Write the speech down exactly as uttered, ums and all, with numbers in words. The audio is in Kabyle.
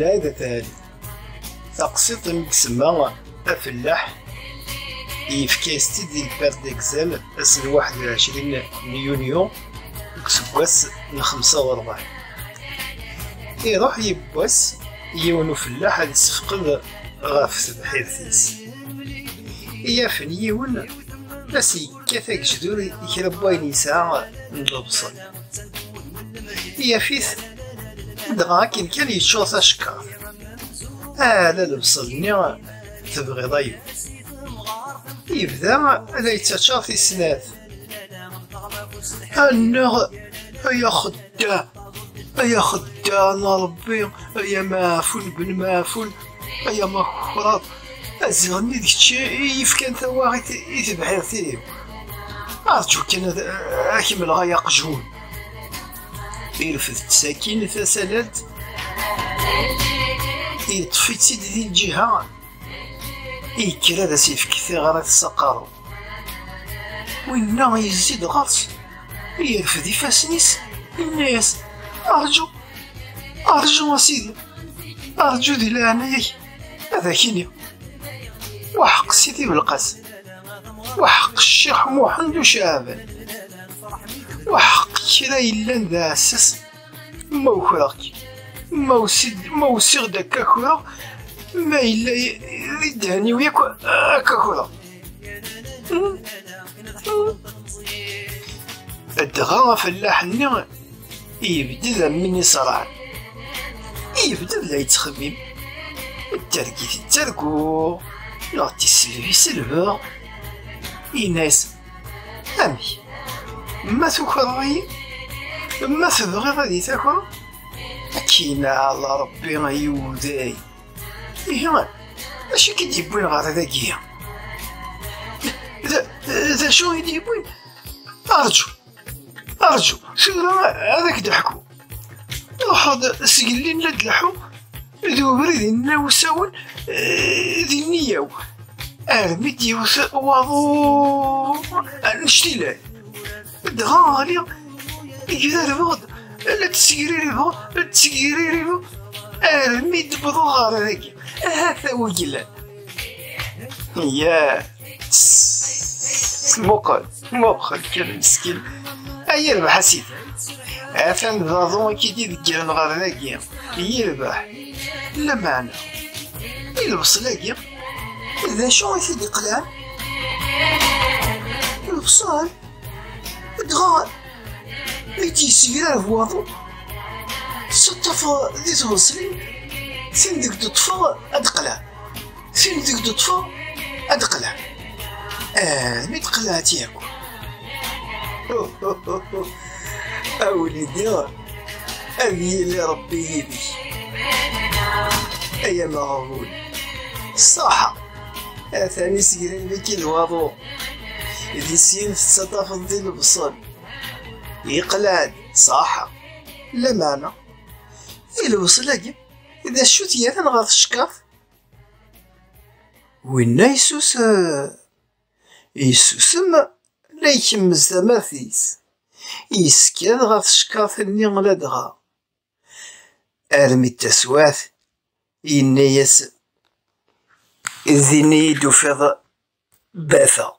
Lɛid At Ɛli. Taqsiṭ imi isemma afellaḥ, yefka-yas-tt-id di lpart d'examen ass n waḥed u ɛecrin n yunyu deg useggas n xemsa u ṛebɛin. Iruḥ yiwwas yiwen ufellaḥ ad isefqed ɣef tebḥirt-is. Yafen yiwen as-yekkat agejdur i kra n wayen yesɛa n lebṣel. Yaf-it, dɣa akken kan yeččur tacekkart. Ala lebṣel-nni tebɣiḍ a yiwet. Yebda la yettaččar tis snat. Annaɣ ay axeddaɛ, ay axeddaɛ n Ṛebbi, ay amaɛfun ben maɛfun, ay amakṛaḍ. Aziɣ-nni d kečč i yefkan tawaɣit i tebḥirt-iw. Arǧu kan ad, ad kemmleɣ ay aqjun. Irfed-tt sakin tasalalt, yeṭṭef-itt-id di lǧiha, yekker ad as-yefk tiɣrit s aqerru. Winna yezzi-d ɣer-s, yerfed ifassen-is, yenna-yas: "Arǧu, arǧu a sidi, arǧu di leɛnaya-k, ad ak-iniɣ. Waḥeq Sidi Belqasem, waḥeq Ccix Muḥend Uceɛban, waḥeq kra yellan d aɛessas, ma ukreɣ-k, ma usi-d, ma usiɣ-d akka kureɣ, ma yella di ddehn-iw yakk akka kureɣ." Dɣa afellaḥ-nni yebded am win iṣerɛen. Yebded la yettxemmim. D targit i ttarguɣ, neɣ d tiselbi i selbeɣ. Yenna-yas: "Amek? Ma tukreḍ-iyi? Ma tebɣiḍ ad iyi-takreḍ?" Akken ala Ṛebbi ay uday. Ihi, acu i k-id-yewwin ɣer dagi? D, d acu i d-yewwin? Arǧu, arǧu, tura ad ak-d-ḥkuɣ. Ruḥeɣ-d seg llin la d-leḥḥuɣ, d ubrid-nni usawen, eh, di nniya-w. Armi d-yewwet waḍu annect-ilat. Dɣa ɣliɣ, grarbeɣ-d, la d-ssegriribeɣ, la d-ssegriribeɣ, armi d-wwḍeɣ ɣer dagi. Ahat a wi yellan. Ya, muqel, muqel kan meskin. A yirbeḥ a sidi. Atan d aḍu i k-id-ideggren ɣer dagi. Yirbeḥ. Lameɛna, i lebṣel-agi, d acu i t-id-iqelɛen? Lebṣel. Dɣa mi d-yessegrareb waḍu, tettaṭṭafeḍ di tbeṣlin, tin deg d-teṭṭfeḍ ad d-teqleɛ, tin deg d-teṭṭfeḍ ad d-teqleɛ. Armi d-qelɛet yakk. A wlidi, ad yili Ṛebbi yid-k. Ay ameɣbun, ṣṣaḥa, atan isegrareb-ik-id waḍu. Di syin tettaṭṭafeḍ di lebṣel. Yeqleɛ-d, ṣaḥa. Lameɛna, i lebṣel-agi, d acu t-yerran ɣer tcekkart? Winna yessus-, eh, yessusem, la ikemmez tamart-is. Yeskad ɣer tcekkart-nni ladɣa. Armi d taswiɛt, yenna-yas: "Din i yi-d-tufiḍ bateɣ."